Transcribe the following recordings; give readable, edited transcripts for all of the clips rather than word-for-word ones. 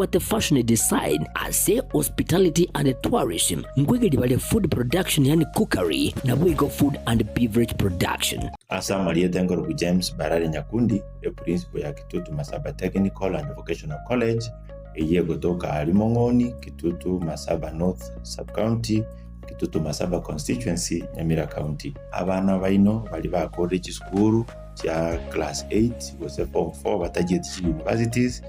Mbabwate Fashion Design ase Hospitality and Tourism, nkoigeria bare Food Production yaani Cookery, naboigo Food and Beverage Production. Ase amarieta enkorokwa James Barare Nyakundi, eprinciple ya Kitutu Masaba Technical and Vocational College, eyio egotoka aaria Mong'oni, Kitutu Masaba North Sub-County, Kitutu Masaba Constituency, Nyamira County. Abana baino baria bakorire chisukuru chia class 8 gose form 4 batachieti chi universities,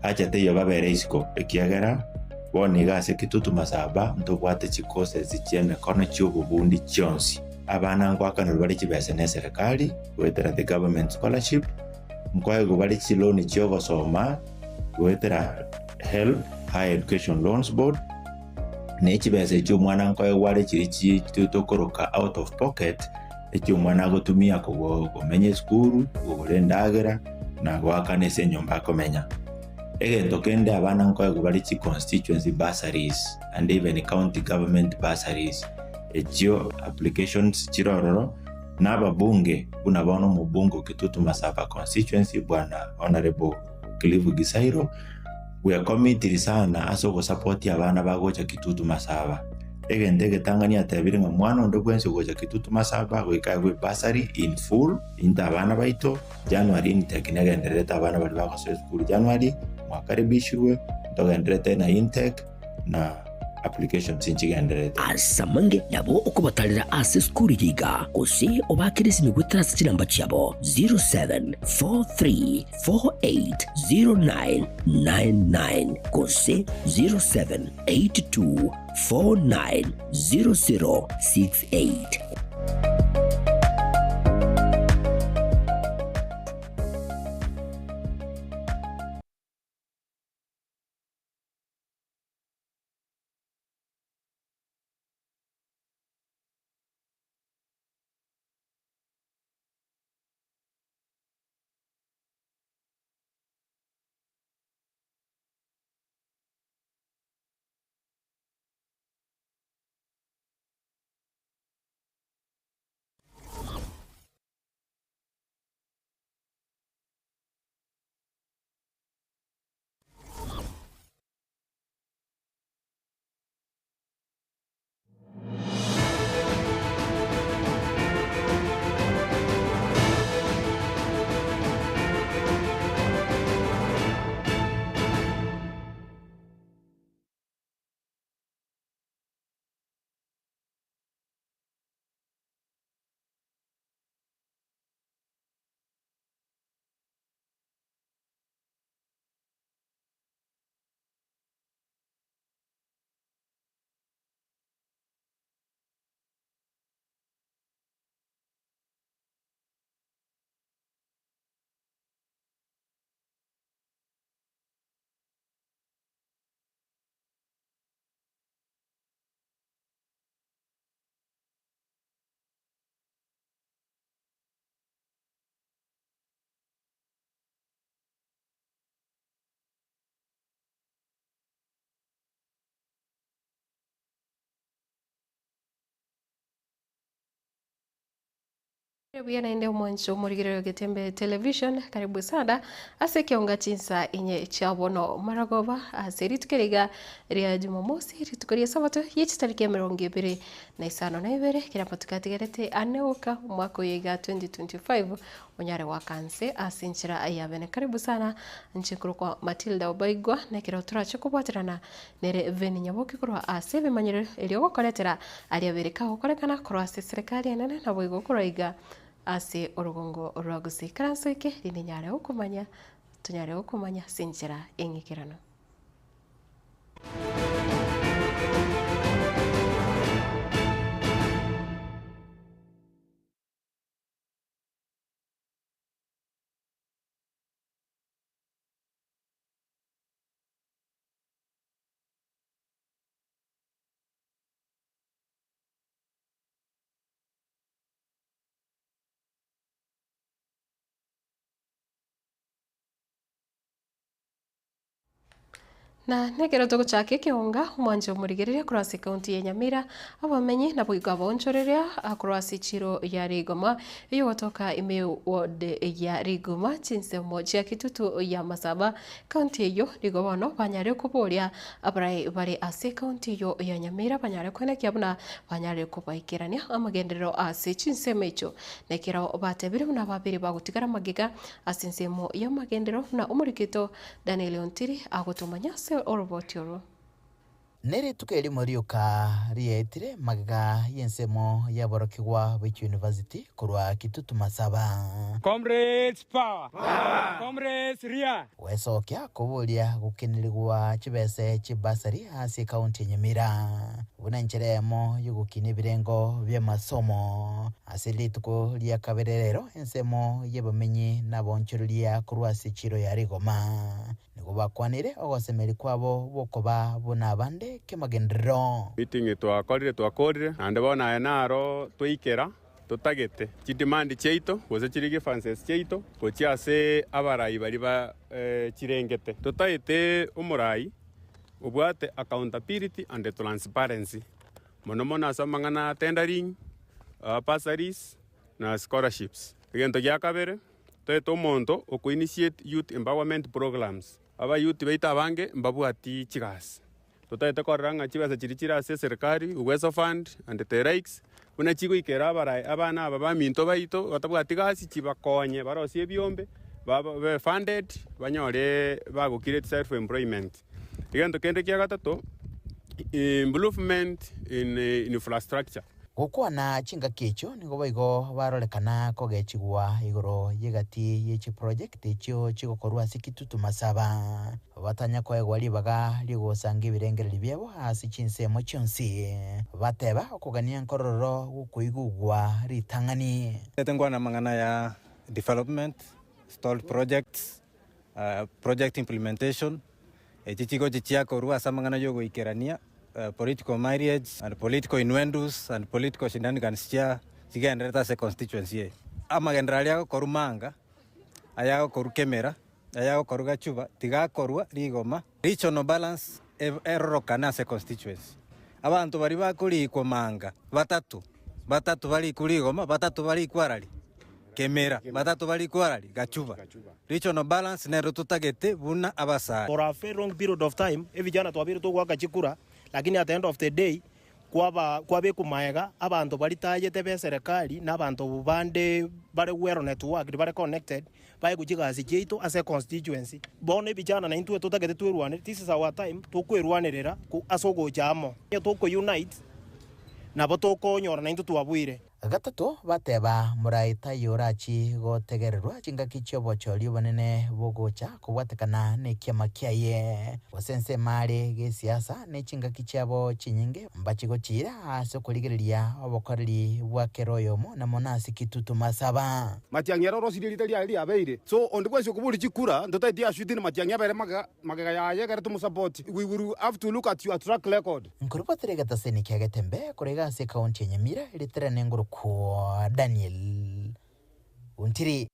acha teiyo babere isiko ekiagera bono iga ase Kitutu Masaba ntobwate chicourses chi'emekono chi'obobundi chionsi. Abana ngoakanerwa bare chibesa ne eserekari goetera the government scholarship, nkoegwa bare chiloan chi'ogosoma goetera HELB, Higher Education Loans Board, ne chibesa echio omwana nkoegwa are chiria chi tokoroka out of pocket, echio omwana agotumia kogo komenya esukuru, kogora endagera, na goakana ase enyomba akomenya. Egento kende abana nkoegwa bare chi constituency bursaries and even county government bursaries, echio applications chire ororo, na ababunge buna bono omobunge o Kitutu Masaba constituency bwana Honourable Cliff Gisairo, bwekomitiri sana ase ogosapotia abana bagocha Kitutu Masaba. Egento egetang'ani atebire ng'a mwana onde bwensi ogocha Kitutu Masaba goika aegwe ebursary in full, into abana baito, January intake negendererete abana baria bagosoa esukuru January, mwakaribishirwe, ntogendererete na intake na applications nchigendererete. Ase amange nabo okobatarera ase esukuru eye iga, gose obaakere esimi goetera ase chinamba chiabo 0743480999 gose 0782490068. Buya naende omwancho omorigererio Getembe Television, karibu sana ase ekeonga chinsa inye chia bono maragoba ase rituko eri iga ria Jumamosi, rituko ria Esabato ye chitariki emerongo ebere na isano na ibere, kera amatuko atigarete ane oka omwaka oyo iga 2025 onyare goaka nse ase enchera ya bene. Karibu sana inche nkorokwa Matilda Obaigwa, na ekero torache kobwaterana Nere Veni Nyaboke korwa ase ebimanyero erio gokoretera aria abere kagokorekana korwa ase eserekari enene naboigo korwa iga ase orogongo rwa Gusii. Ikaranso eke rinde nyare gokomanya tonyare gokomanya ase enchera eng'ikeranu. Na nekero togochaka ekeonga, omwanche omorigereria korwa ase ekaunti ya Nyamira, abamenyi naboigo abaonchoreria korwa ase echiro ya Rigoma eyogotoka ime ward ya Rigoma chinsemo chia Kitutu ya Masaba Ekaunti eyio nigo bono banyare koboria abarai bare ase ekaunti eyio ya Nyamira banyare koenekia buna banyare kobaikerania amagenderero ase chinsemo echio. Na ekero batebire buna babere bagotigara magega ase ensemo y'amagenderero buna omorikito Daniel Ontiri agotomanya ase oroboti orwo. Nerituko erimo rioka riaetire magega y'ensemo y'aborokigwa be chiuniversity korwa Kitutu Masaba. Comrades power! Comrades ria! Gwesokia koboria gokenerigwa chibese chi'bursary ase ekaunti ya Nyamira buna enchera eyemo y'ogokina ebirengo bi'amasomo. Ase rituko ria kabere rero ensemo y'abamenyi nabaonchoreria korwa ase chiiro ya rigoma. Nigo bakwanire ogosemeria kwabo gw'okoba buna abande kemagenderero. Meeting twakorire twakorire, naende bono aya naro twaikera totagete chidemand chiaito gose chiri grievances chiaito gochia ase abarai baria ba chirengete. Totaete omorai obwate accountability and transparency mono mono ase amang'ana a tendering, bursaries na scholarships. Egento gia kabere. Toete omonto okoinitiate youth empowerment programs. Abayouth baito abange mbabwati chigasi. Totaete korora ng'a chibesa chiria chire ase eserikari, Uwezo Fund and the likes, buna chigoikera abarayi abana aba baminto baito batabwati gasi chibakonye barosie ebiombe, babe funded, banyore bago create self employment. Egento kende kia gatato, improvement in infrastructure. Gokwana chingaki echio nigo boigo barorekana kogechigwa igoro y'egati ye chiprojekti echio chigokorwa ase Kitutu Masaba, batanya koegwa ribaga ri'ogosanga ebirengererio biabo ase chinsemo chionsi, bateba okogania nkorororo gokoigugwa ritang'ani. Nkwana amang'ana ya development, stalled projects, project implementation, echi chigochi chiakorwa ase amang'ana y'ogoikerania political marriage and political innuendos and political shenanigans chia chigendererete ase constituency eye. Amagenderero aria agokorwa Manga, aya agokorwa Kemera, aya agokorwa Gachuba, tigakorwa rigoma, regional balance erorokane ase constituency. Abanto baria bakorikwa Manga batato, batato barikwe rigoma, batato barikwe arari Kemera, batato barikwe arari Gachuba. Regional balance nero totagete buna abasae. For a very long period of time evijana twabeire togoaka chikura lakini at the end of the day kwaba kwabekwa maega abanto baria tayete be serikali na abanto bande bare well networked bare connected baegwe chigasi chiaito ase econstituency. Bono evijana naintwe totagete twerwane this is our time tokwerwanerera ase ogocha amo. Onye toko unite nabo tokonyora naintwe twabuire. Gatato bateba, Morai taiyo orachie gotegererwa chingaki chi'obochori obonene bogocha kobwatekana nekiama kiaye, gose ensemo are gesiasa, ne chingaki chiabo chinyinge mbachie gochiira ase okorigereria obokoreri bwa kera oyomo, na mono ase kitutu masaba. Matiang'i ere orosirie riita riaye riabeire. So onde bwensi okoboria chikura, ntotaeti ashuti na matiang'i abere magega magega yaye ekere tomosapoti. We will have to look at your track record. Nkoribotera egetaseni kia Getembe korwa iga ase ekaunti ya Nyamira ritere nengorokwa Daniel Ontiri.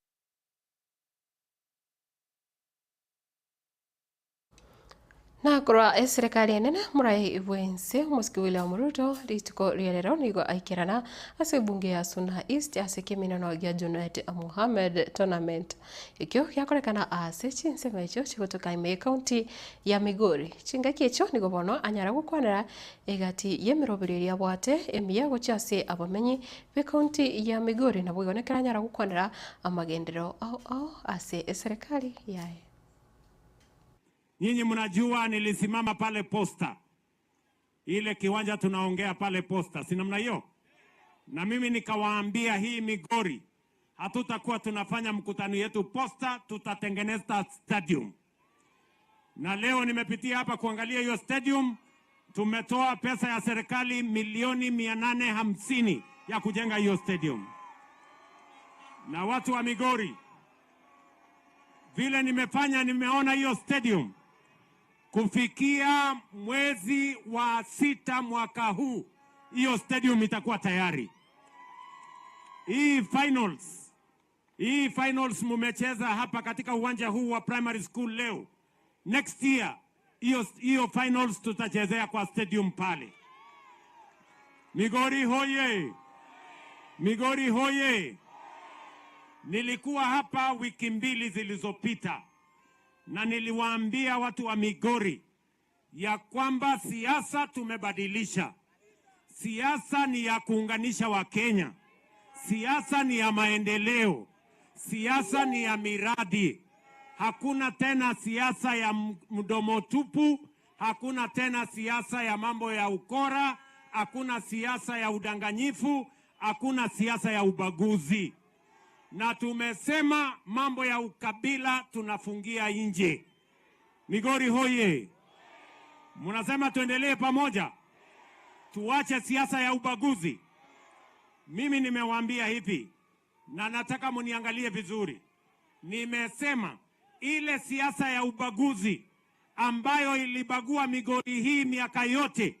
Na korwa eserekari enene morai bw'ense omosike William Ruto rituko ria rero nigo aikerana ase ebunge ya Suna East ase ekeminano gia Junet Mohammed Tournament. Ekio giakorekana ase chinsemo echio chigotoka ime y'ecounty ya Migori. Chingaki echio nigo bono anyara gokwanera egati y'emeroberio eria abwate emiya gochia ase abamenyi b'ecounty ya Migori naboigo nekero anyara gokwanera amagenderero ao ao ase eserekari yaye. Nyinyi mnajua nilisimama pale Posta, ile kiwanja tunaongea pale Posta, si namna hiyo? Na mimi nikawaambia hii Migori hatutakuwa tunafanya mkutano yetu Posta, tutatengeneza stadium. Na leo nimepitia hapa kuangalia hiyo stadium. Tumetoa pesa ya serikali milioni 850 ya kujenga hiyo stadium. Na watu wa Migori, vile nimefanya, nimeona hiyo stadium kufikia mwezi wa sita mwaka huu, hiyo stadium itakuwa tayari. Hii finals, hii finals mumecheza hapa katika uwanja huu wa primary school leo. Next year Hiyo hiyo finals tutachezea kwa stadium pale. Migori hoye! Migori hoye! Nilikuwa hapa wiki mbili zilizopita na niliwaambia watu wa Migori ya kwamba siasa tumebadilisha. Siasa ni ya kuunganisha Wakenya, siasa ni ya maendeleo, siasa ni ya miradi. Hakuna tena siasa ya mdomo tupu, hakuna tena siasa ya mambo ya ukora, hakuna siasa ya udanganyifu, hakuna siasa ya ubaguzi. Na tumesema mambo ya ukabila tunafungia nje. Migori hoye! Mnasema tuendelee pamoja, tuache siasa ya ubaguzi. Mimi nimewaambia hivi na nataka muniangalie vizuri. Nimesema ile siasa ya ubaguzi ambayo ilibagua Migori hii miaka yote,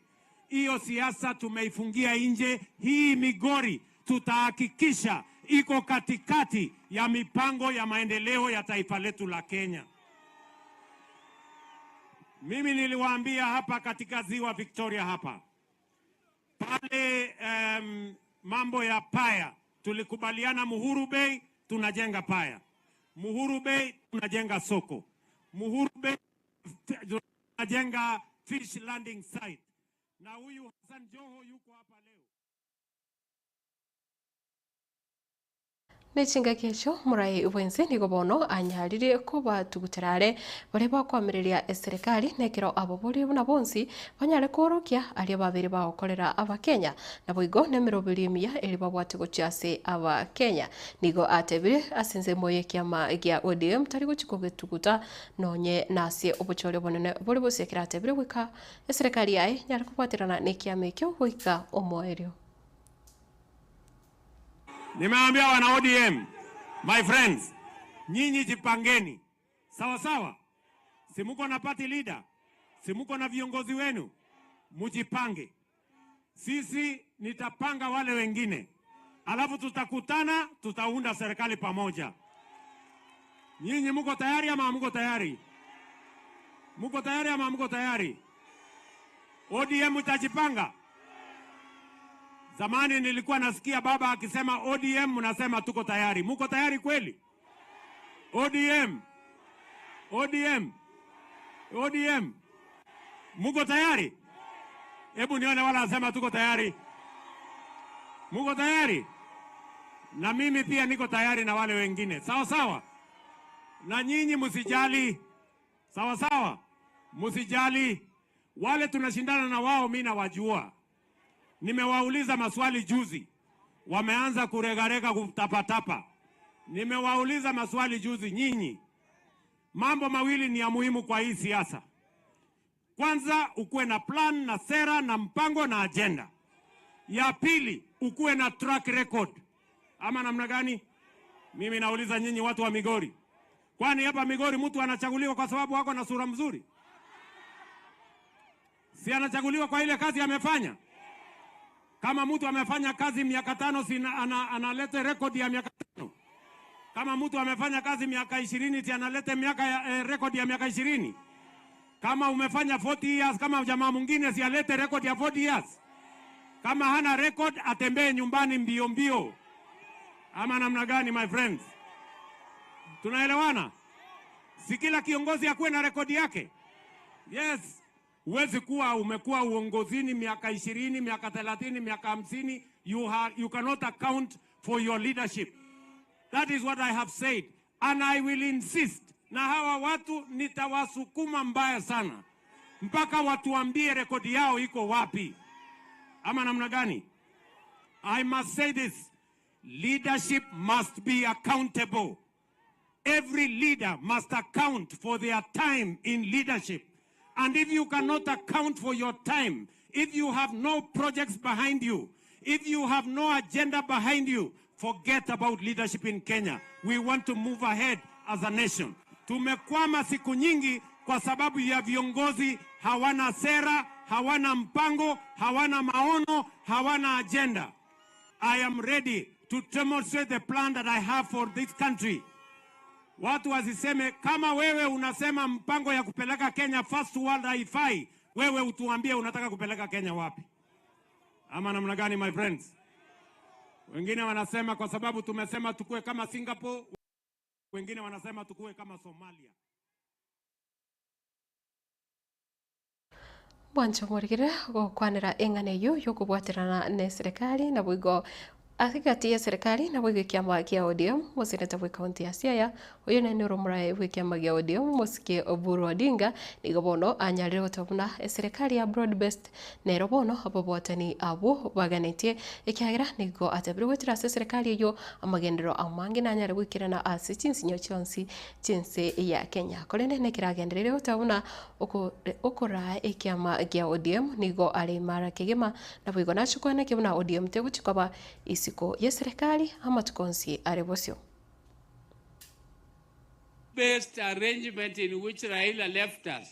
hiyo siasa tumeifungia nje. Hii Migori tutahakikisha iko katikati ya mipango ya maendeleo ya taifa letu la Kenya. Mimi niliwaambia hapa katika ziwa Victoria hapa pale, mambo ya Paya tulikubaliana Muhuru Bay tunajenga Paya, Muhuru Bay tunajenga soko, Muhuru Bay tunajenga fish landing site, na huyu Hassan Joho yuko hapa leo. Nechingaki echo morai bwense nigo bono anyarire kobatugutera are baria bakwamireria eserikali nekero abo boria buna bonsi banyare kworokia aria babere bagokorera abakenya nabo igo nemeroberi emiya eri babwate gochia ase abakenya nigo atebire ase ensemo ya ekiama gia ODM tari gochi kogetuguta nonye nase obochori obonene bori bose ekero atebire goika eserikali yaye nyare kobwaterana na ekiama ekio goika omoerio. Nimeambia wana ODM, my friends, nyinyi jipangeni sawa sawa. Si muko na party leader, si muko na viongozi wenu, mujipange. Sisi nitapanga wale wengine, alafu tutakutana, tutaunda serikali pamoja. Nyinyi muko tayari ama hamko tayari? Muko tayari ama hamko tayari? ODM itajipanga. Zamani nilikuwa nasikia baba akisema ODM, mnasema tuko tayari. Muko tayari kweli? ODM, ODM, ODM, muko tayari? Hebu nione wala asema tuko tayari. Muko tayari? Na mimi pia niko tayari na wale wengine, sawa sawa. Na nyinyi msijali, sawa sawa, msijali. Wale tunashindana na wao, mimi nawajua. Nimewauliza maswali juzi, wameanza kuregarega kutapatapa. Nimewauliza maswali juzi, nyinyi, mambo mawili ni ya muhimu kwa hii siasa. Kwanza, ukuwe na plan na sera na mpango na agenda. Ya pili, ukuwe na track record, ama namna gani? Mimi nauliza nyinyi watu wa Migori, kwani hapa Migori mtu anachaguliwa kwa sababu wako na sura mzuri? Si anachaguliwa kwa ile kazi amefanya? Kama mtu amefanya kazi miaka tano, si analete rekodi ya miaka tano? Kama mtu amefanya kazi miaka 20, si analete miaka rekodi ya miaka 20? Kama umefanya 40 years kama jamaa mwingine, si alete rekodi ya 40 years? Kama hana record, atembee nyumbani mbio mbio, ama namna gani? My friends, tunaelewana? Si kila kiongozi akuwe na rekodi yake? Yes. Huwezi kuwa umekuwa uongozini miaka 20, miaka 30, miaka 50, you cannot account for your leadership. That is what I have said and I will insist. Na hawa watu nitawasukuma mbaya sana mpaka watuambie rekodi yao iko wapi, ama namna gani? I must say this, leadership must be accountable. Every leader must account for their time in leadership. And if you cannot account for your time, if you have no projects behind you, if you have no agenda behind you, forget about leadership in Kenya. We want to move ahead as a nation. Tumekwama siku nyingi kwa sababu ya viongozi hawana sera, hawana mpango, hawana maono, hawana agenda. I am ready to demonstrate the plan that I have for this country. Watu wasiseme kama wewe unasema mpango ya kupeleka Kenya first world haifai, wewe utuambie unataka kupeleka Kenya wapi? Ama namna gani, my friends? Wengine wanasema kwa sababu tumesema tukue kama Singapore, wengine wanasema tukue kama Somalia. Bwanche omorigere gokwanera eng'ana eyio y'okobwaterana n'eserekari naboigo ase egati y'eserekari naboigo ekiama kia ODM omoseneta bw'ecounty ya Siaya oyo naende ore omorae bw'ekiama gia ODM Mosike Oburu Odinga nigo bono anyarire goteba buna eserekari ya broad based nero bono ababwatani abwo baganetie ekiagera nigo atebire goetera ase eserekari eyio amagenderero amange nanyare goikerana ase chinsinyo chionsi chi'ense ya Kenya. Korende nekeragenderere goteba buna Okoraa ekiama gia ODM nigo are imara kegima, naboigo nachie koenekia buna ODM tegochia koba isiko y'eserekari amatuko onsi are bosio. Best arrangement in which Raila left us.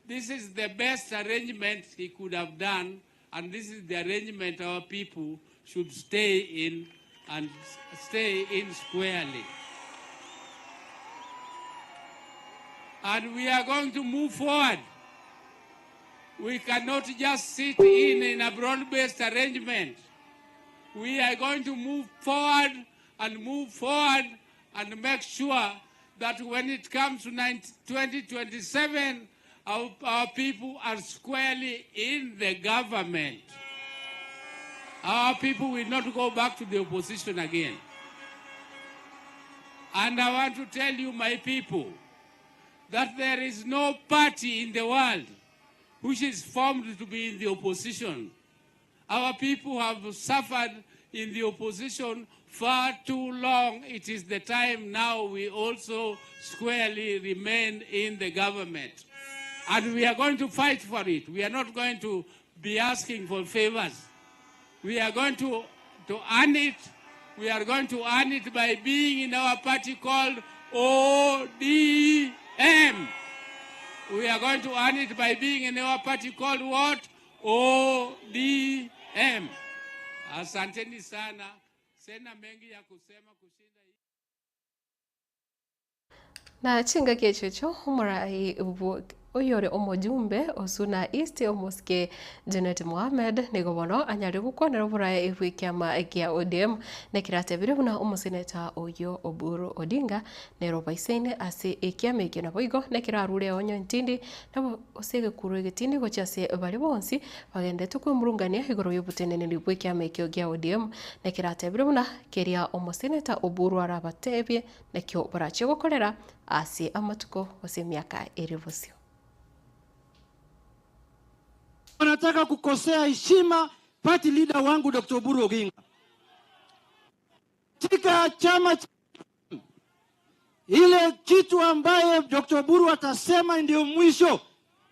This is the best arrangement he could have done and this is the arrangement our people should stay in and stay in squarely. And we are going to move forward. We cannot just sit in, in a broad-based arrangement. We are going to move forward and move forward and make sure that when it comes to 2027, our, our people are squarely in the government. Our people will not go back to the opposition again. And I want to tell you, my people, that there is no party in the world which is formed to be in the opposition. Our people have suffered in the opposition far too long. It is the time now we also squarely remain in the government. And we are going to fight for it. We are not going to be asking for favors. We are going to, to earn it. We are going to earn it by being in our party called ODM. We are going to earn it by being in our party called what? ODM. Asanteni sana. Sena mengi ya kusema kushinda. Na chingaki echio echio omorai oyore omojumbe o Suna East omosike Junet Mohamed nigo bono anyare gokwanera oborae bw'ekiama gia ODM nekero atebire buna omoseneta oyio Oburu Odinga nere obaisaine ase ekiama ekio naboigo nekero arure onye entindi nabo ase egekuro egetindi gochia ase baria bonsi bagenderete kwemurungania igoro y'oboteneneri bw'ekiama ekio gia ODM nekero atebire buna keria omoseneta Oburu arabatebie Nakio barachie gokorera ase amatuko gose emiaka ere bosio. Wanataka kukosea heshima party leader wangu Dr. Oburu Oginga. Katika chama cha ile kitu ambaye Dr. Oburu atasema ndio mwisho.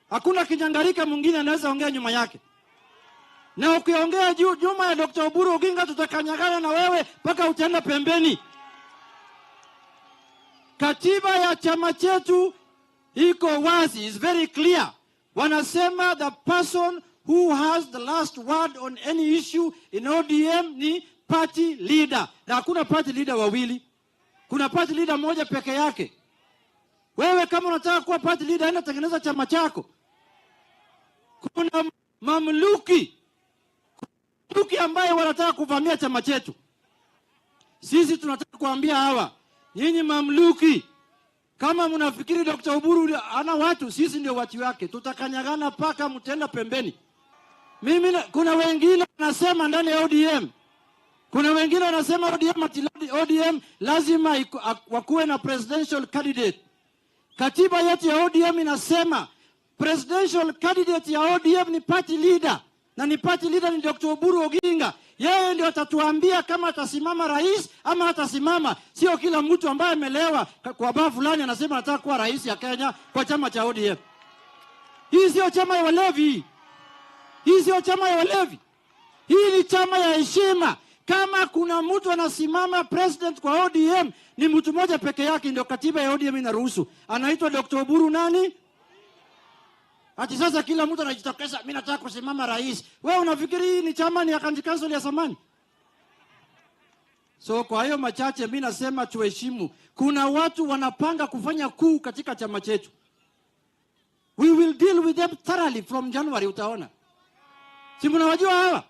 Hakuna kinyangarika mwingine anaweza ongea nyuma yake. Na ukiongea juu nyuma ya Dr. Oburu Oginga tutakanyagana na wewe mpaka utaenda pembeni. Katiba ya chama chetu iko wazi, is very clear. Wanasema the person who has the last word on any issue in ODM ni party leader, na hakuna party leader wawili, kuna party leader moja peke yake. Wewe kama unataka kuwa party leader, enda tengeneza chama chako. Kuna mamluki mamluki ambaye wanataka kuvamia chama chetu. Sisi tunataka kuambia hawa, nyinyi mamluki, kama mnafikiri Dr. Oburu ana watu, sisi ndio watu wake. Tutakanyagana paka mtenda pembeni. Mimi kuna wengine wanasema ndani ya ODM, kuna wengine wanasema ODM ati ODM lazima wakuwe na presidential candidate. Katiba yetu ya ODM inasema presidential candidate ya ODM ni party leader, na ni party leader ni Dr. Oburu Oginga. Yeye ndio atatuambia kama atasimama rais ama atasimama. Sio kila mtu ambaye amelewa kwa baa fulani anasema anataka kuwa rais ya Kenya kwa chama cha ODM. Hii sio chama ya walevi. Hii sio chama ya walevi. Hii ni chama ya heshima. Kama kuna mtu anasimama president kwa ODM ni mtu mmoja peke yake, ndio katiba ya ODM inaruhusu. Anaitwa Dr. Oburu nani? Ati sasa kila mtu anajitokeza, mimi nataka kusimama rais. Wewe unafikiri hii ni chama ni ya county council ya zamani? So kwa hayo machache, mi nasema tuheshimu. Kuna watu wanapanga kufanya kuu katika chama chetu. We will deal with them thoroughly from January, utaona. Si mnawajua hawa?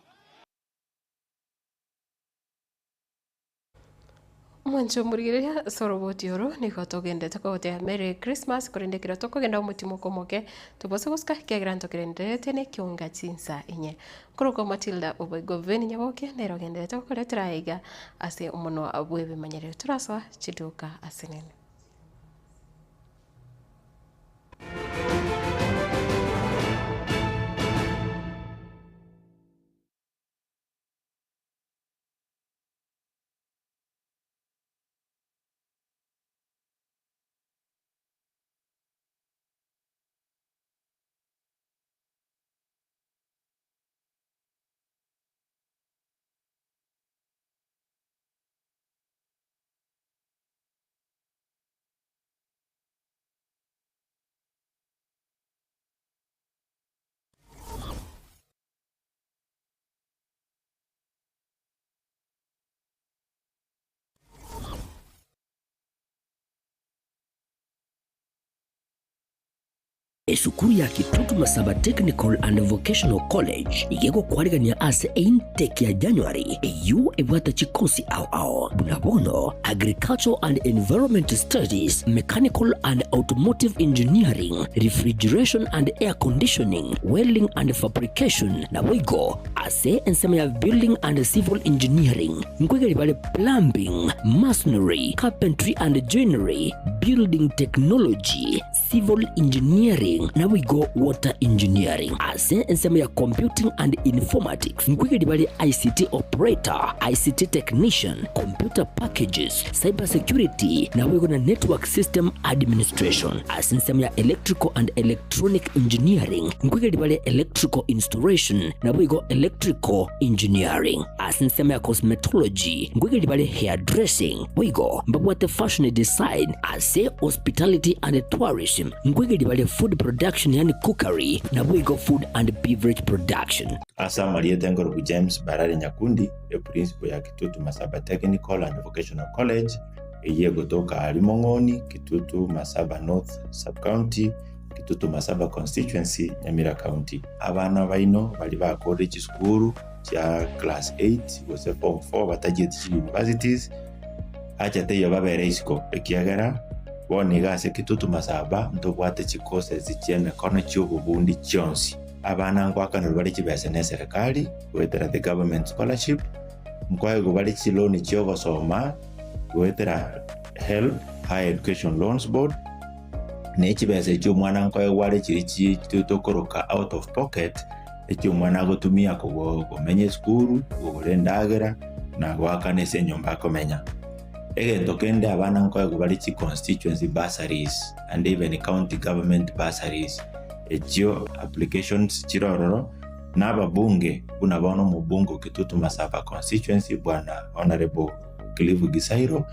Mwancho omorigereria ase oroboti oro nigo togendete kogotebi Merry Christmas korende ekero tokogenda omotimo okomoke tobose gosuka ekiagera ntokerendererete na ekionga chinsa inye. Korokwa Matilda Oboigo Veni Nyaboke nere ogendererete gokoretera aiga ase omonwa bw'ebimanyererio. Torasoa chiduka ase nene. Esukuru ya Kitutu Masaba Technical and Vocational College iga egokwarigania ase eintake ya January eyio ebwate chikosi ao ao buna bono Agricultural and Environment Studies, Mechanical and Automotive Engineering, Refrigeration and Air Conditioning, Welding and Fabrication naboigo ase ensemo ya Building and Civil Engineering nkoigeri bare Plumbing, Masonry, Carpentry and Joinery, Building Technology, Civil Engineering naboigo Water Engineering. Ase ensemo ya Computing and Informatics nkoigeri bare ICT Operator, ICT Technician, Computer Packages, Cyber Security naboigo na Network System Administration. Ase ensemo ya Electrical and Electronic Engineering nkoigeri bare Electrical Installation naboigo Electrical Engineering. Ase ensemo ya Cosmetology nkoigeri bare Hairdressing boigo mbabwate Fashion Design. Ase Hospitality and Tourism nkoigeri bare Food Production yaani Cookery naboigo Food and Beverage Production. Ase amarieta enkorokwa James Barare Nyakundi, eprinciple ya Kitutu Masaba Technical and Vocational College, eyio egotoka aria Mong'oni, Kitutu Masaba North Sub-County, Kitutu Masaba Constituency, Nyamira County. Abana baino baria bakorire chisukuru chia class 8 gose form 4 batachieti chi universities, acha teiyo babere isiko, ekiagera bono iga ase Kitutu Masaba ntobwate chicourses chi'emekono chi'obobundi chionsi. Abana ngoakanerwa bare chibesa neserekari goetera the government scholarship, nkoegwa bare chiloan chi'ogosoma goetera HELB, Higher Education Loans Board, ne chibesa echio omwana nkoegwa are chiria chi tokoroka out of pocket, echio omwana agotumia kogo komenya esukuru, kogora endagera, na goakana ase enyomba akomenya. Egento kende abana nkoegwa bare chi constituency bursaries and even county government bursaries, echio applications chire ororo, na ababunge buna bono omobunge o Kitutu Masaba constituency bwana Honourable Cliff Gisairo,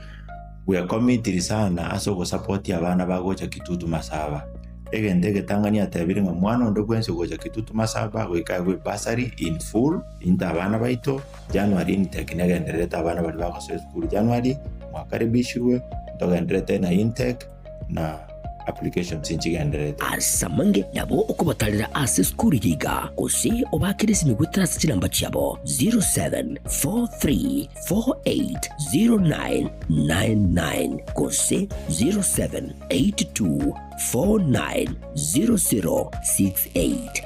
bwekomitiri sana ase ogosupport abana bagocha Kitutu Masaba. Egento egetang'ani atebire ng'a mwana onde bwensi ogocha Kitutu Masaba goika aegwe ebursary in full, into abana baito, January intake negendererete abana baria bagosoa esukuru January, mwakaribishirwe, ntogendererete na intake na applications nchigendererete. Ase amange nabo okobatarera ase esukuru eye iga, gose obaakere esimi goetera ase chinamba chiabo 0743480999 gose 0782490068.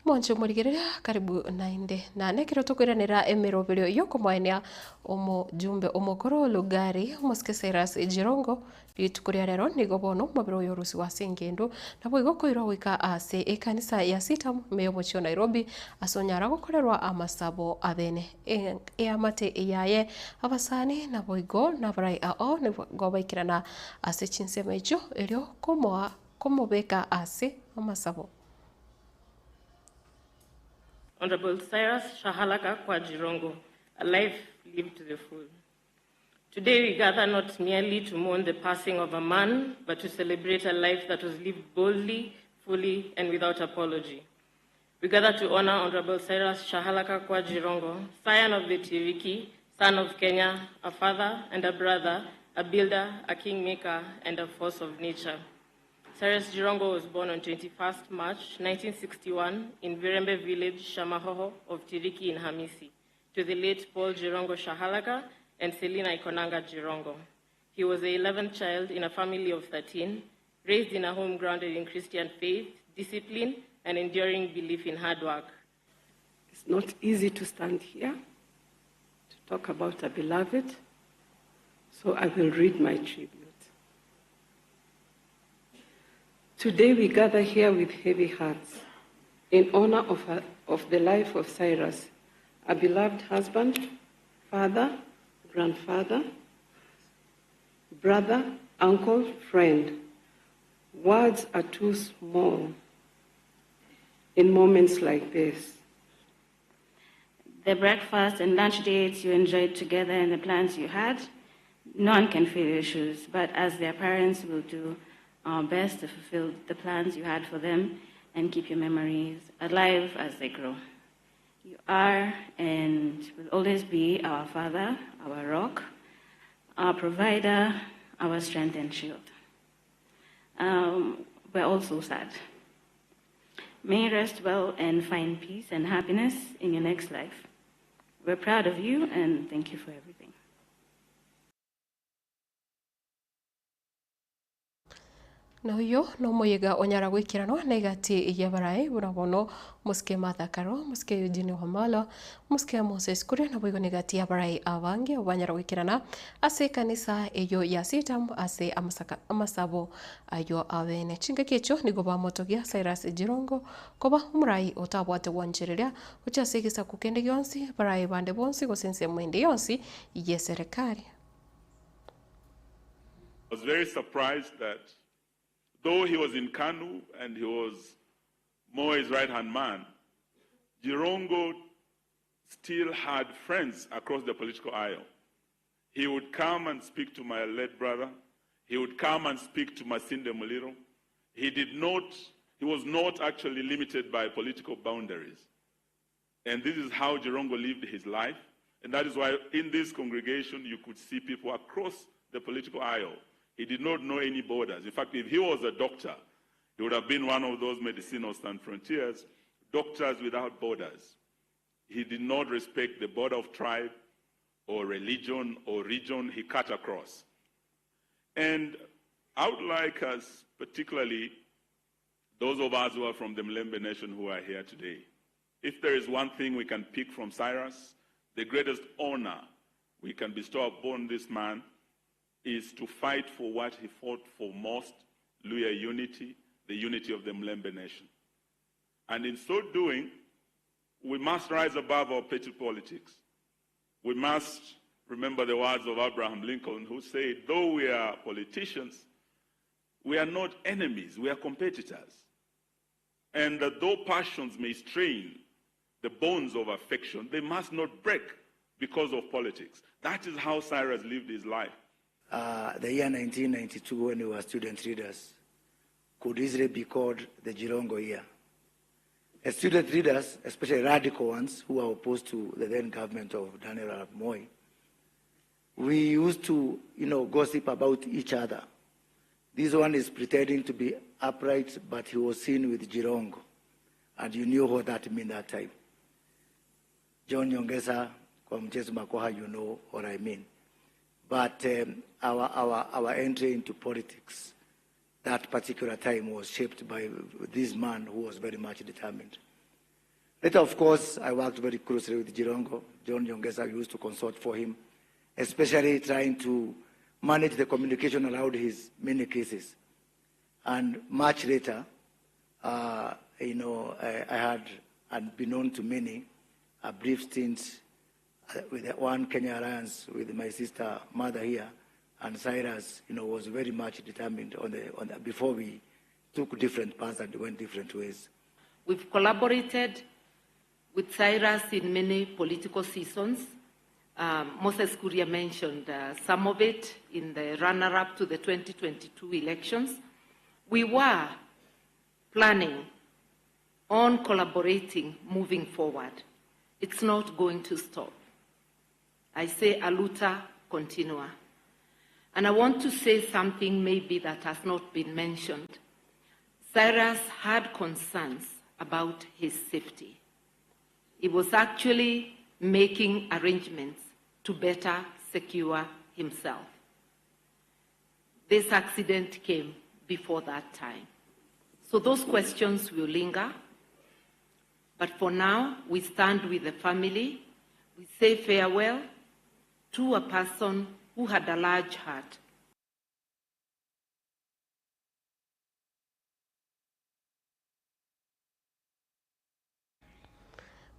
Mwanche omorigereria karibu naende. Na nekero tokoiranera emeroberio yokomoenia omojumbe omokoro Lugari omosike Cyrus Jirongo rituko ria rero nigo bono omobere oyo orusigwe ase engendo naboigo koirwa goika ase ekanisa ya Sitam ime yomochie o Nairobi ase onyara gokorerwa amasabo abene eamate yaye abasani naboigo nabarai ao nigo baikerana ase chinsemo echio erio komoa komobeka ase amasabo. Honorable Cyrus Shahalaka Kwa Jirongo, a life lived to the full. Today we gather not merely to mourn the passing of a man, but to celebrate a life that was lived boldly, fully, and without apology. We gather to honor Honorable Cyrus Shahalaka Kwa Jirongo, scion of the Tiriki, son of Kenya, a father and a brother, a builder, a kingmaker, and a force of nature. Cyrus Jirongo was born on 21st March 1961 in Virembe village, Shamahoho of Tiriki in Hamisi, to the late Paul Jirongo Shahalaka and Selina Ikonanga Jirongo. He was the 11th child in a family of 13, raised in a home grounded in Christian faith, discipline, and enduring belief in hard work. It's not easy to stand here to talk about a beloved, so I will read my tribute. Today we gather here with heavy hearts in honor of the life of Cyrus, a beloved husband, father, grandfather, brother, uncle, friend. Words are too small in moments like this. The breakfast and lunch dates you enjoyed together and the plans you had, none can fill your shoes, but as their parents will do our best to fulfill the plans you had for them and keep your memories alive as they grow. You are and will always be our father, our rock, our provider, our strength and shield. We're all so sad. May you rest well and find peace and happiness in your next life. We're proud of you and thank you for everything. Na oyo nomoyega onyara goikeranwa na egati y'abarai buna bono mosike Martha Karua, mosike Eugene Wamalwa, mosike Moses Kuria naboigo na egati y'abarai abange abo banyara goikerana ase ekanisa eyo ya Sitam ase amasaka amasabo ayo abene. Chingaki echio nigo bamotogia Cyrus Jirongo koba omorai otabwate gwanchereria gochia ase egesaku kende gionsi barai bande bonsi gose ensemo ende yonsi y'eserekari. I was very surprised that though he was in KANU and he was Moi's right-hand man, Jirongo still had friends across the political aisle. He would come and speak to my late brother. He would come and speak to Masinde Muliro. He did not, he was not actually limited by political boundaries. And this is how Jirongo lived his life. And that is why in this congregation, you could see people across the political aisle. He did not know any borders. In fact, if he was a doctor, he would have been one of those Medicinal Sans Frontières, doctors without borders. He did not respect the border of tribe or religion or region. He cut across. And I would like us, particularly those of us who are from the Mulembe Nation who are here today, if there is one thing we can pick from Cyrus, the greatest honor we can bestow upon this man is to fight for what he fought for most, Luhya unity, the unity of the Mulembe Nation. And in so doing, we must rise above our petty politics. We must remember the words of Abraham Lincoln, who said, though we are politicians, we are not enemies, we are competitors. And that though passions may strain the bonds of affection, they must not break because of politics. That is how Cyrus lived his life. The year 1992, when we were student leaders, could easily be called the Jirongo year. As student leaders, especially radical ones who are opposed to the then government of Daniel Arap Moi, we used to, gossip about each other. This one is pretending to be upright, but he was seen with Jirongo. And you knew what that meant that time. John Nyongesa, kwa Mchezo Makoha, you know what I mean. But our entry into politics that particular time was shaped by this man who was very much determined. Later, of course, I worked very closely with Jirongo. John Nyongesa used to consult for him, especially trying to manage the communication around his many cases. And much later, uh, you know, I, I had, unbeknown to many, a brief stint uh, with the One Kenya Alliance with my sister mother here, and Cyrus, you know, was very much determined on the, on the, before we took different paths and went different ways. We've collaborated with Cyrus in many political seasons. Um, Moses Kuria mentioned uh, some of it in the runner up to the 2022 elections. We were planning on collaborating moving forward. It's not going to stop. I say aluta continua. And I want to say something maybe that has not been mentioned. Cyrus had concerns about his safety. He was actually making arrangements to better secure himself. This accident came before that time. So those questions will linger. But for now, we stand with the family. We say farewell to a person who had a large heart.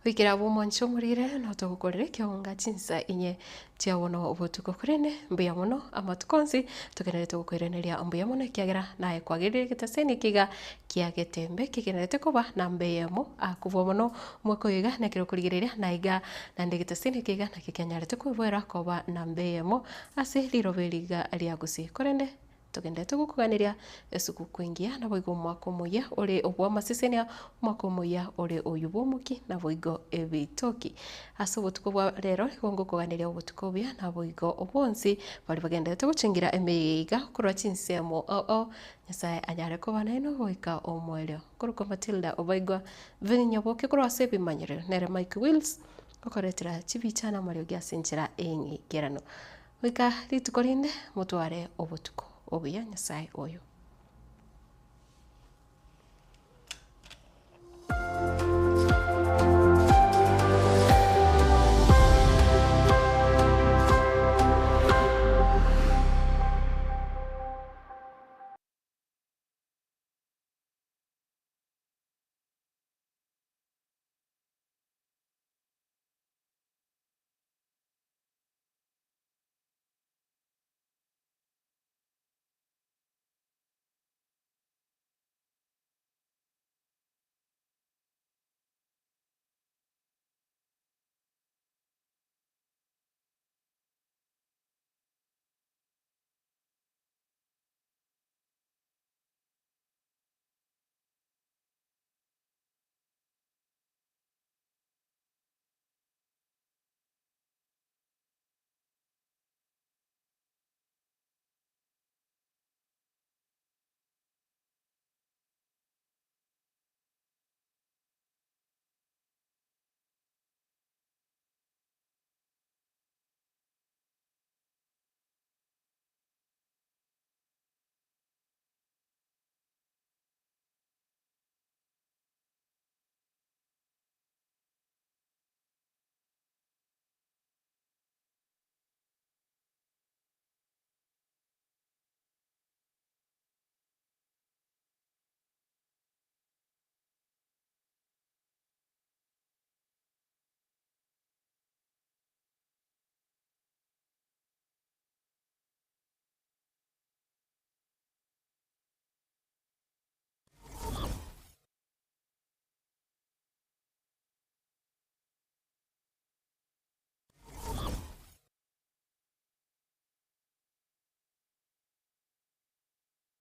Goikera abwo omwancho omorire notogokorera ekeonga chinsa inye chia bono obotuko korende mbuya mono amatuko onsi togenderete gokoiraneria mbuya mono ekiagera naye kwagerire egetaseni eke iga kia getembe kegenderete koba namba eyemo akobua mono omwaka oyo iga nekero okorigereria na iga naende egetaseni eke iga nakio kianyarete koeboera koba namba eyemo ase riroba eri iga ria gusii korende Togenderete gokoganeria esuguku engiya, naboigo omwaka omoyia ore obw'amasesenia, omwaka omoyia ore oyio bw'omokia, naboigo ebitoki. Ase obotuko bwa rero nigo ngokoganeria obotuko obuya, naboigo bonsi baria bagenderete gochengira emeyega iga korwa chinsemo ao ao, Nyasae anyare koba nainwe goika omoerio. Nkorokwa Matilda Obaigwa Vini Nyaboke korwa ase ebimanyerero, nere Mike Wills okoretera chibicha na amariogi ase enchera eng'ikeranu. Goika rituko rinde motware obotuko obuya Nyasae oyo.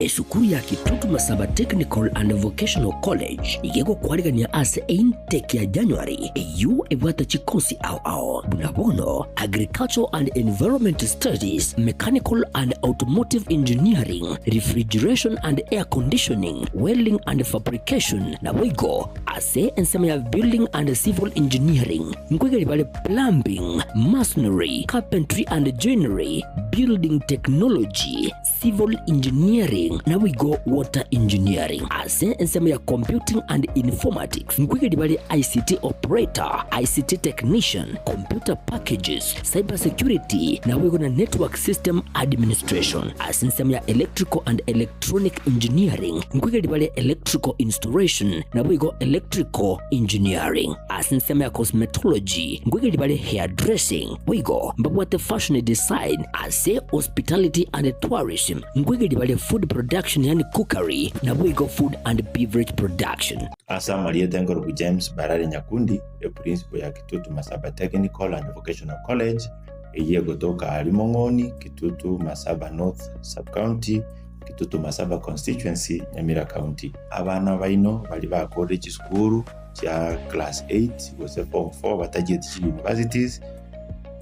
Esukuru ya Kitutu Masaba Technical and Vocational College iga egokwarigania ase eintake ya January eyio ebwate chikosi ao ao buna bono Agricultural and Environment Studies, Mechanical and Automotive Engineering, Refrigeration and Air Conditioning, Welding and Fabrication naboigo ase ensemo ya Building and Civil Engineering nkoigeri bare Plumbing, Masonry, Carpentry and Joinery, Building Technology, Civil Engineering naboigo Water Engineering. Ase ensemo ya Computing and Informatics nkoigeria bare ICT Operator, ICT Technician, Computer Packages, Cyber Security naboigo na Network System Administration. Ase ensemo ya Electrical and Electronic Engineering nkoigeria bare Electrical Installation naboigo Electrical Engineering. Ase ensemo ya Cosmetology nkoigeria bare Hairdressing boigo mbabwate Fashion Design. Ase Hospitality and Tourism nkoigeria bare Food Production yaani Cookery naboigo Food and Beverage Production. Ase amarieta enkorokwa James Barare Nyakundi, eprinciple ya Kitutu Masaba Technical and Vocational College, eyio egotoka aria Mong'oni, Kitutu Masaba North Sub-County, Kitutu Masaba Constituency, Nyamira County. Abana baino baria bakorire chisukuru chia class 8 gose form 4 batachieti chi universities,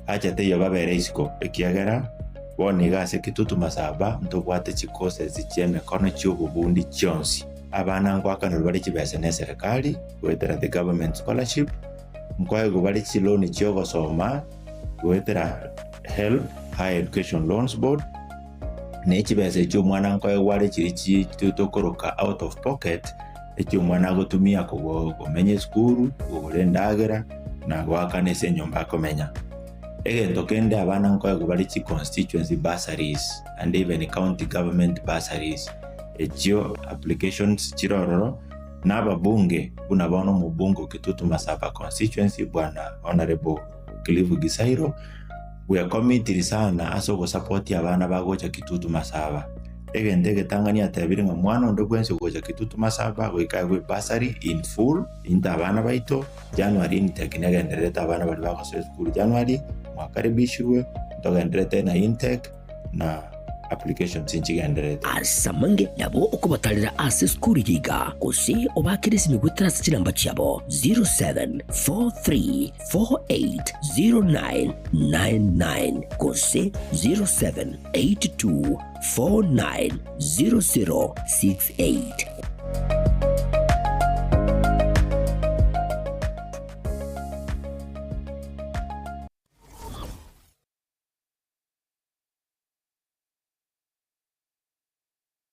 acha teiyo babere isiko, ekiagera bono iga ase Kitutu Masaba ntobwate chicourses chi'emekono chi'obobundi chionsi. Abana ngoakanerwa bare chibesa neserekari goetera the government scholarship, nkoegwa bare chiloan chi'ogosoma goetera HELB, Higher Education Loans Board, ne chibesa echio omwana nkoegwa are chiria chi tokoroka out of pocket, echio omwana agotumia kogo komenya esukuru, kogora endagera, na goakana ase enyomba akomenya. Egento kende abana nkoegwa bare chi constituency bursaries and even county government bursaries, echio applications chire ororo, na ababunge buna bono omobunge o Kitutu Masaba constituency bwana Honourable Cliff Gisairo, bwekomitiri sana ase ogosupport abana bagocha Kitutu Masaba. Egento egetang'ani atebire ng'a mwana onde bwensi ogocha Kitutu Masaba goika aegwe ebursary in full, into abana baito, January intake negendererete abana baria bagosoa esukuru January, mwakaribishirwe, ntogendererete na intake na applications nchigendererete. Ase amange nabo okobatarera ase esukuru eye iga, gose obaakere esimi goetera ase chinamba chiabo 0743480999 gose 0782490068.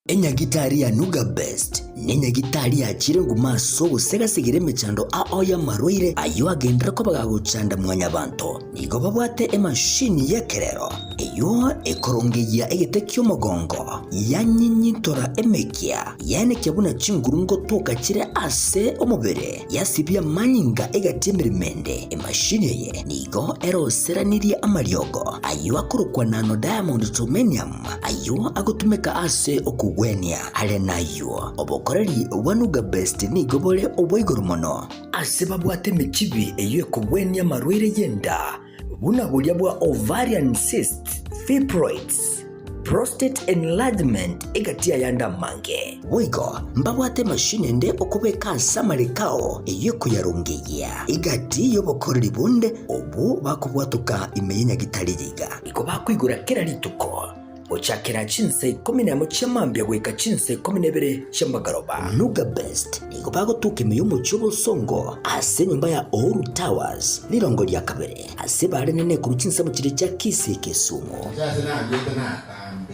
Enyagitari ya Nuga Best nenyagitari yachire nguma ase ogosegasegera emechando ao y'amarwaire ayio agenderere koba gagochanda mwanyabanto. Nigo babwate emashini y'ekerero eyio ekorongeyia egete ki'omogongo, yanyinyintora emekia, yaenekia buna chinguru ngotoka chire ase omobere, yasibia amanyinga egati emeremo ende. Emashini eye nigo eroseranirie amariogo ayio akorokwa nano diamond germanium, Ayio agotumeka ase okogwenia. Are nayio, obokoreri bwa Nuga Best nigo bore obwa igoro mono. Ase babwate emechibi eyio ekogwenia amarwaire y'enda, buna boria bwa ovarian cysts, fibroids, prostate enlargement egati y'ayande amange. Boigo mbabwate emashini ende okobeka ase amareko ao eyio ekoyarongeyia egati y'obokoreri bonde obwo bakobwatoka ime y'enyagitari yiga. Nigo bakoigora kera rituko, gochakera chinsa ikomi nemo chia mambia goika chinsa ikomi na ibere chi'amagoroba. Nuga Best nigo bagotuka ime y'omochie obosongo ase enyomba ya Uhuru Towers, rirongo ria kabere, ase barenene korwa chinsemo chiria chia Kisii Kisumu. Inche ase nabiete natambe.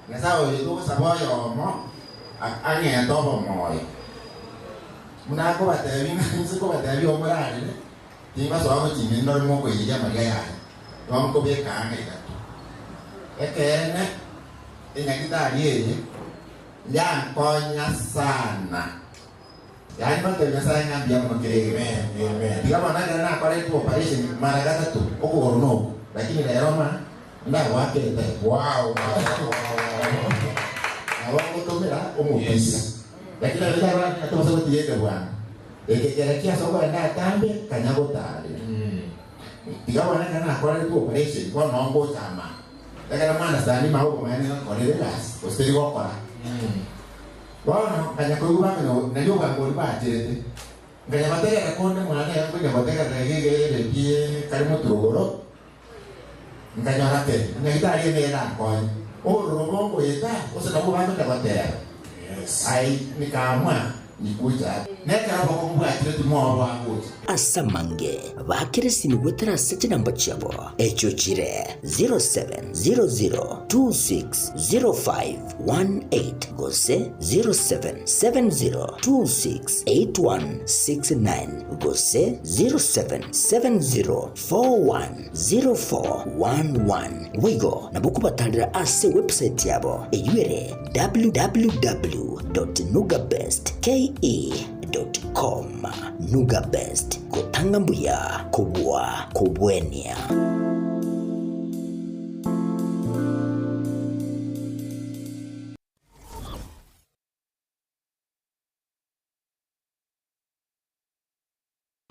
Nyasae oyo togosaba oyomo ang'ete obomoyo. Buna akobatebia ng'a inse kobatebia omorarere, Tingosoa gochia ime ndore mokoiyeria amariga yaye, igo nkobeka ang'e igatwa. Ekeene, enyagitari eye yankonya sana. Yaani ngotebia Nyasae ng'a mbuya mono kera egento. Tiga bono ekero nakoretwe operation mara gatato, okogoro noko, lakini rero ng'a ndagoakete. Nabo ngotomera omopira. Lakini abwo tobasa gotiga ekebwango. Eke kera kiase okorenda atambe, kanya gotaarera. Tiga bono ekero nakoreretwe operation, bono noo ngocha amang'u. Ekero mwana-sani mao okomanya nigo nkorire egasi, gose teri gokora. Bono nkanya koigwa bang'ina nario obwango boria bacherete. Nkanya gotegerera konde mwane iga nkonya gotegerera iga iga eredio kare moturogoro, nkanyora ke, nyagitari eye nigo erankonye. Obororo bongoeta, gose nabwo bagocha goteba. Ai, nikaamua. Nikuja nekero bokobwatire timwobwagocha. Ase amange baakere esimi goetera ase chinamba chiabo, echio chire 0700260518 gose 0770268169 gose 0770410411. Boigo nabo okobatarera ase ewebsite yabo eyio ere www.nugabestke.com. Nugabest, gotanga mbuya kobua kobwenia.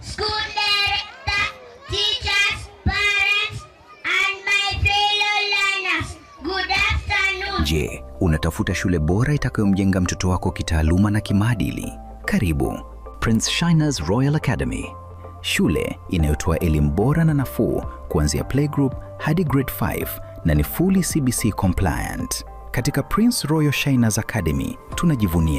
School director, teachers, parents, and my fellow learners, good afternoon. Je, unatafuta shule bora itakayomjenga mtoto wako kitaaluma na kimaadili? Karibu Prince Shiners Royal Academy, shule inayotoa elimu bora na nafuu kuanzia playgroup hadi grade 5 na ni fully CBC compliant. Katika Prince Royal Shiners Academy tunajivunia